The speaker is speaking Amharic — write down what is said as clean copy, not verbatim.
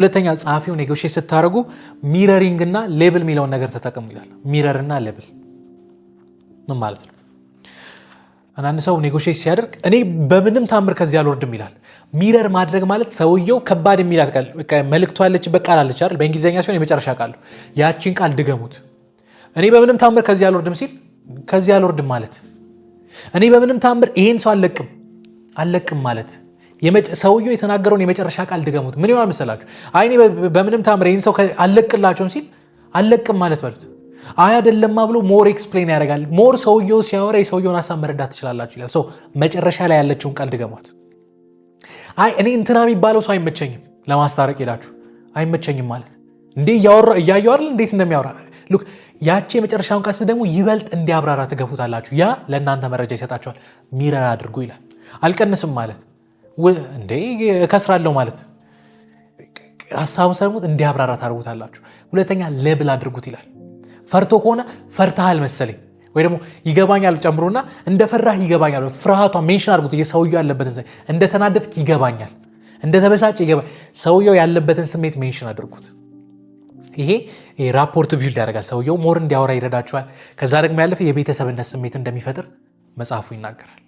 ሁለተኛ ጸሐፊው negotiate ስታደርጉ mirroring እና label የሚለውን ነገር ተጠቀሙ ይላል። Mirror እና label ምን ማለት ነው? አንዳንድ ሰው negotiate ሲያደርግ እኔ በምንም ታምር ከዚህ አልወርድም ይላል። Mirror ማድረግ ማለት ሰውየው ከባድ የሚላት ቃል፣ መልእክቷ ያለችበት ቃል አለች አይደል? በእንግሊዝኛ ሲሆን የመጨረሻ ቃል፣ ያቺን ቃል ድገሙት። እኔ በምንም ታምር ከዚህ አልወርድም ሲል ከዚህ አልወርድም ማለት፣ እኔ በምንም ታምር ይሄን ሰው አልለቅም አልለቅም ማለት፣ ሰውየው የተናገረውን የመጨረሻ ቃል ድገሙት። ምን ይሆናል መሰላችሁ? አይ እኔ በምንም ታምር ይሄን ሰው አልለቅላቸውም ሲል አልለቅም ማለት በሉት። አይ አይደለማ ብሎ more explain ያደርጋል። More ሰውየው ሲያወራ የሰውየውን ሀሳብ መረዳት ትችላላችሁ ይላል። So መጨረሻ ላይ ያለችውን ቃል ድገሟት። አይ እኔ እንትና የሚባለው ሰው አይመቸኝም፣ ለማስታረቅ ሄዳችሁ አይመቸኝም ማለት፣ እንዴ እያየው አይደል እንዴት እንደሚያወራ? Look፣ ያቺ የመጨረሻውን ቃል ደግሞ ይበልጥ እንዲያብራራ ትገፉታላችሁ። ያ ለእናንተ መረጃ ይሰጣችኋል። Mirror አድርጉ ይላል። አልቀንስም ማለት፣ እንዴ እከስራለሁ ማለት፣ ሀሳቡን ሰሙት፣ እንዲያብራራ ታደርጉታላችሁ። ሁለተኛ label አድርጉት ይላል። ፈርቶ ከሆነ ፈርተሃል መሰለኝ ወይ ደግሞ ይገባኛል ጨምሩና እንደፈራህ ይገባኛል። ፍርሃቷ mention አድርጉት። ሰውየው ያለበትን፣ እንደተናደድክ ይገባኛል፣ እንደተበሳጨ ይገባኛል። ሰውየው ያለበትን ስሜት mention አድርጉት። ይሄ rapport build ያደርጋል። ሰውየው more እንዲያወራ ይረዳችኋል። ከዛ ደግሞ ያለፈ የቤተሰብነት ስሜት እንደሚፈጥር መጽሐፉ ይናገራል።